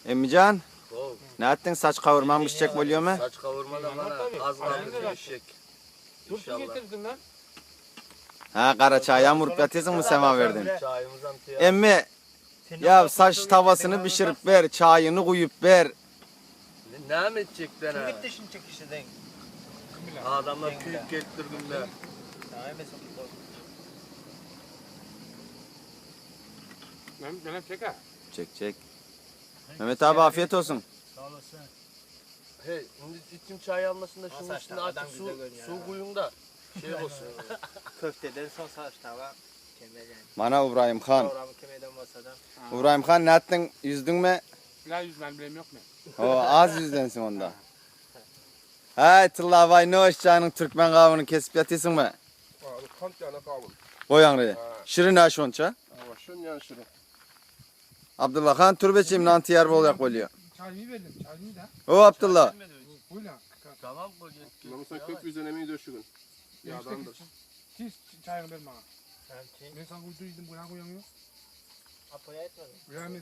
Emmijan, nätdiň saç kawurmaň bişjek bolýamy? Saç kavurma da bana az kaldı pişecek. İnşallah. Ha gara çaýam urup ýatyrsyňmy semawerden? Çayımızdan tıyar. Emmi, ya saç tawasyny bişirip ber, çaýyny guýup ber. Ne, ne edecekler ha? Gitti şimdi çekişti Adamlar köyüp geliptir günde. Benim çek ha. Çek çek. Mehmet abi afiyet olsun. Sağ olasın. Hey, şimdi içim çay almasın da şunun Saçlar üstüne artık adam su, güzel görünüyor su ha. koyun da şey olsun. Köfteden son saç tava. Kemeden. Mana İbrahim Han. Doğramı kemeden masadan. İbrahim Han ne ettin? Yüzdün mü? La yüzmen bileyim yok mu? O az yüzdensin onda. Hey Tilla vay ne hoş canın Türkmen kavunu kesip yatıyorsun mı? Kant yana kavun. Koyan Şirin ha şonça. Ama şun yan şirin. Abdullah Han türbeçim nan tiyar bol yak oluyor. Çayını verdim, çayını da. O Abdullah. Buyla. Tamam koy git. git. Namusa kök yüzenemeyi döşürün. Yağdandır. Siz çayını ver bana. Ben sana uyduydum, buna koyamıyor. Apoya etmedin. Uyan.